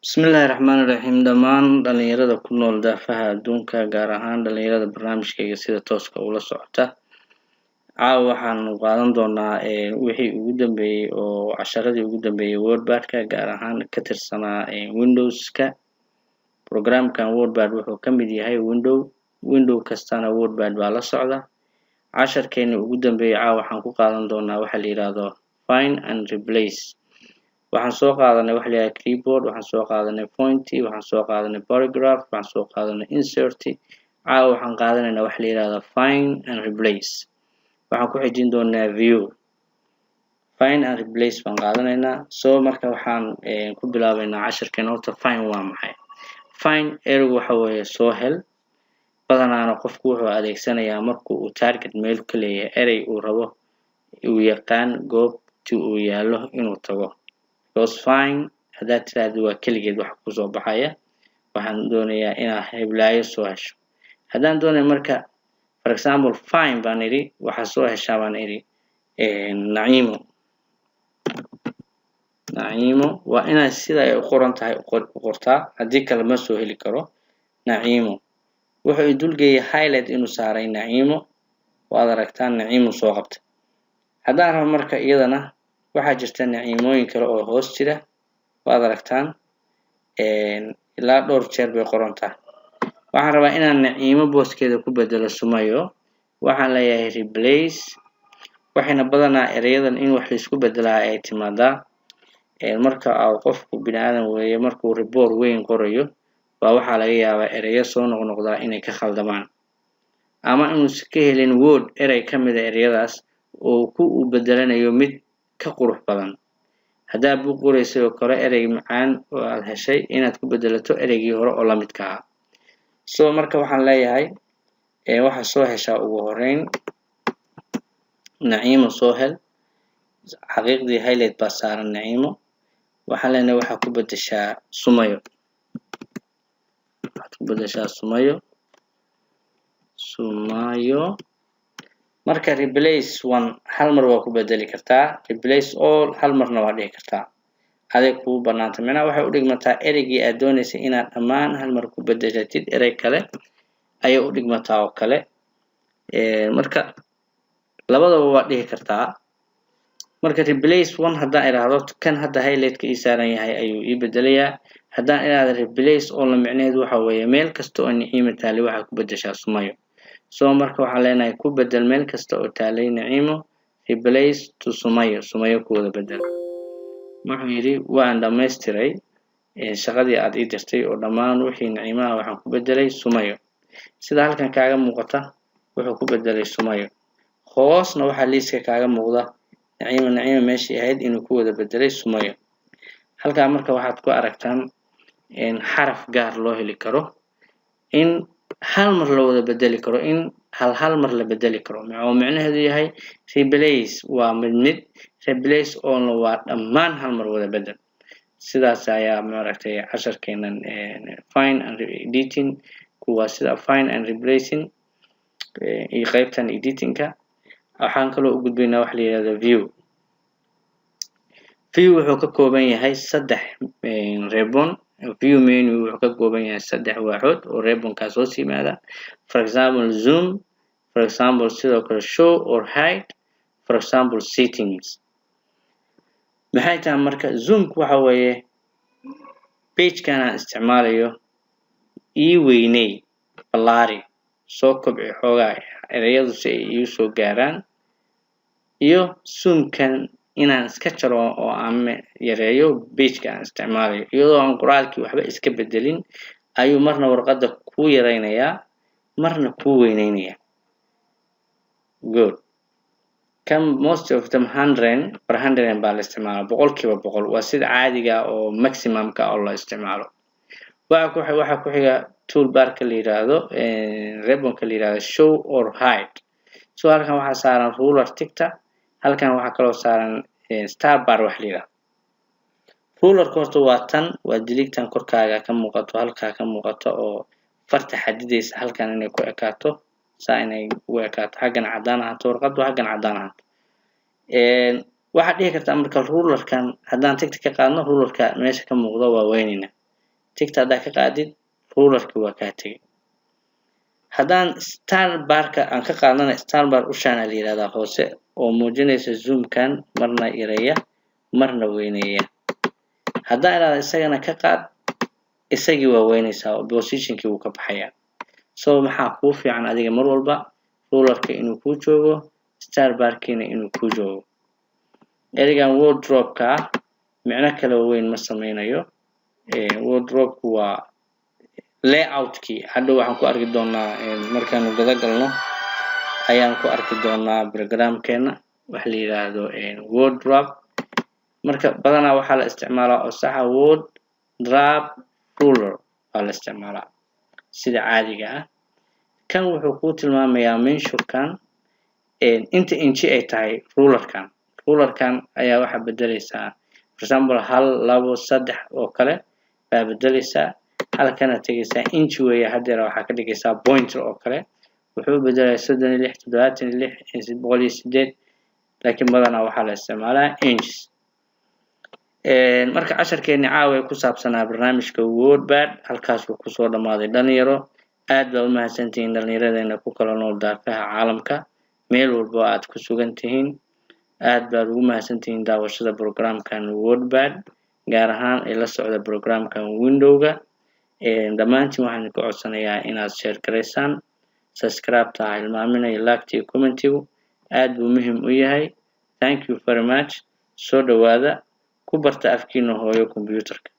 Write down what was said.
Bismillahi Raxmaani Raxiim. Dhammaan dhalinyarada ku nool daafaha adduunka, gaar ahaan dhalinyarada barnaamijkayga sida tooska ula socota, caawa waxaanu qaadan doonaa wixii ugu dambeeyey oo casharadii ugu dambeeyey WordPad-ka, gaar ahaan ka tirsanaa Windows-ka. Programkan WordPad wuxuu ka mid yahay Window. Window kastana WordPad baa la socda. Casharkeeni ugu dambeeyey caawa waxaan ku qaadan doonaa waxa la yiraahdo find and replace. Waxaan soo qaadanay waxa la yiraahdo clipboard, waxaan soo qaadanay font, waxaan soo qaadanay paragraph, waxaan soo qaadanay insert. Caawa waxaan qaadanaynaa waxa la yiraahdo find and replace. Waxaan ku xijin doonaa view. Find and replace baan qaadanaynaa. So marka waxaan ku bilaabaynaa casharkeena. Horta find waa maxay? Find ereygu waxa weeye soo hel. Badanaana qofku wuxuu adeegsanayaa marka uu target meel ka leeyahay, erey uu rabo, uu yaqaan goobtii uu yaallo inuu tago, because find haddaad tiraahdo waa keligeed waxa kusoo baxaya. Waxaan doonayaa inaad heblaayo soo hesho. Haddaan doonayo marka, for example, find baan idhi, waxaa soo heshaa baan idhi Naciimo. Naciimo waa inaad sida ay u qoran tahay u qortaa, haddii kale ma soo heli karo. Naciimo wuxuu i dulgeeyay highlight inuu saaray Naciimo. Waad aragtaan, Naciimo soo qabtay. Haddaan rabo marka, iyadana waxaa jirta naciimooyin kale oo hoos jira. Waad aragtaan, ilaa dhowr jeer bay qoran tahay. Waxaan rabaa inaan Naciimo booskeeda ku bedelo Sumayo. Waxaan leeyahay replace. Waxayna badanaa ereyadan in wax laisku bedelaa ay timaadaa marka qofku bini aadan weeye, markuu report weyn qorayo baa waxaa laga yaabaa ereyo soo noqnoqdaa inay ka khaldamaan, ama inuusan ka helin word erey ka mida ereyadaas oo ku uu bedelanayo mid ka qurux badan. Haddaad buug qoraysay oo kale, erey macaan oo aad heshay inaad ku bedelato ereygii hore oo lamidka ahaa. So marka waxaan leeyahay waxaa soo heshaa ugu horeyn Naciimo. Soo hel. Xaqiiqdii highlight baa saaran Naciimo. Waxaan leenahay waxaa ku bedeshaa Sumayo. Waxaad ku bedeshaa Sumayo. Sumayo. Marka replace one hal mar waa ku bedeli kartaa, replace all hal marna waa dhihi kartaa, aday kugu banaanta. Macnaha waxay u dhigmataa ereygii aad dooneysay inaad dhammaan hal mar ku bedelatid erey kale ayay u dhigmataa oo kale. Marka labadaba waa dhihi kartaa. Marka replace one haddaan idhaahdo, kan hadda highlightka ii saaran yahay ayuu ii bedelayaa. Haddaan idhaahdo replace all, micnaheedu waxa weeye meel kasta oo Naciimo taalay waxaa ku bedeshaa Sumayo. So marka waxaan leenahay ku bedel meel kasta oo taalay Naciimo, replace to Sumayo. Sumayo ku wada bedel. Wuxuu yidhi waan dhammaystiray shaqadii aad ii dirtay oo dhammaan wixii Naciimaha waxaan ku bedelay Sumayo. Sida halkan kaaga muuqata, wuxuu ku bedelay Sumayo. Hoosna waxaa liiska kaaga muuqda Naciimo, Naciimo meeshii ahayd inuu ku wada bedelay Sumayo. Halkaa marka waxaad ku aragtaan xaraf gaar loo heli karo, in hal mar la wada bedeli karo, in hal hal mar la bedeli karo, oo micnaheedu yahay replace waa mid mid, replace allna waa dhammaan hal mar wada bedel. Sidaas ayaa maaragtay casharkeenan find and editing kuwa sida find and replacing iyo qeybtan editingka. Waxaan kaloo u gudbaynaa waxa la yihahdo view. View wuxuu ka kooban yahay saddex ribbon. View menu wuxuu ka kooban yahay saddex waaxood oo ribbonkaas hoos yimaada. For example, zoom, for example, sidoo kale show or hide, for example, settings. Maxay tahay marka zoomku? Waxa weeye pagekan aan isticmaalayo ii weyney, ballaari, soo kobci xoogaa ereyadu si ay iigu soo gaaraan, iyo zoomkan inaan iska jaro oo aan yareeyo pageka aan isticmaalayo iyadoo aan qoraalkii waxba iska bedelin ayuu marna warqadda kuu yareynayaa, marna kuu weyneynayaa. Good. Kan most of them 100 per 100 baa la isticmaalaa, 100%. Waa sida caadiga oo maximumka oo la isticmaalo. Waxaa ku xiga toolbarka la yiraahdo, ribbonka la yiraahdo show or hide. So halkan waxaa saaran ruler tickta, halkan waxaa kaloo saaran star bar wax la yiraahdo. Rulerka horta waa tan, waa diligtan korkaaga ka muuqato, halkaa ka muuqato oo farta xadidaysa halkan inay ku ekaato, saa inay u ekaato, xaggan caddaan ahaato warqaddu, xaggan caddaan ahaato. Waxaad dhihi kartaa marka rulerkan haddaan tickta ka qaadno, rulerka meesha ka muuqda waa weyneyna. Tickta haddaa ka qaadid, rulerki waa kaa tegay. Haddaan style barka aan ka qaadnana, style bar ushaana la yihahdaa hoose oo muujinaysa zoomkan, marna yareeya marna weyneeya. Haddaan idhahda isagana ka qaad, isagii waa weynaysaa oo positionkii wuu ka baxayaa. So maxaa kuu fiican adiga? Mar walba rulerka inuu kuu joogo, style barkiina inuu kuu joogo. Ereygan word wrapka ah micno kale weyn ma sameynayo. Word wrapku waa layoutkii. Hadhow waxaan ku arki doonaa, markaanu gada galno ayaan ku arki doonaa programkeena waxa la yiraahdo word wrap. Marka badanaa waxaa la isticmaalaa oo saxa word wrap ruler waa la isticmaalaa sida caadiga ah. Kan wuxuu kuu tilmaamayaa mensurkan inta inchi ay tahay rulerkan. Rulerkan ayaa waxaa bedeleysaa, for example, hal, labo, saddex oo kale baa bedeleysaa. Halkana tegeysaa, inch weeye haddeer, waxaa ka dhigaysaa pointer oo kale. Wuxuu bedelayaa 36, 76, 108, laakiin badanaa waxaa la isticmaalaa inches. Marka casharkeeni caawa ee ku saabsanaa barnaamijka WordPad halkaasuu kusoo dhammaaday. Dhalinyaro, aad baa u mahadsantihiin, dhalinyaradeenna ku kala nool daafaha caalamka, meel walbo aad ku sugan tihiin. Aad baad ugu mahadsantihiin daawashada programkan WordPad, gaar ahaan ay la socda programkan Windowga. Dhammaantiin waxaan idinku codsanayaa inaad share garaysaan, subscribe-ta ha hilmaaminayo, like iyo commentigu aad buu muhiim u yahay. Thank you very much. Soo dhawaada, ku barta afkiina hooyo computerka.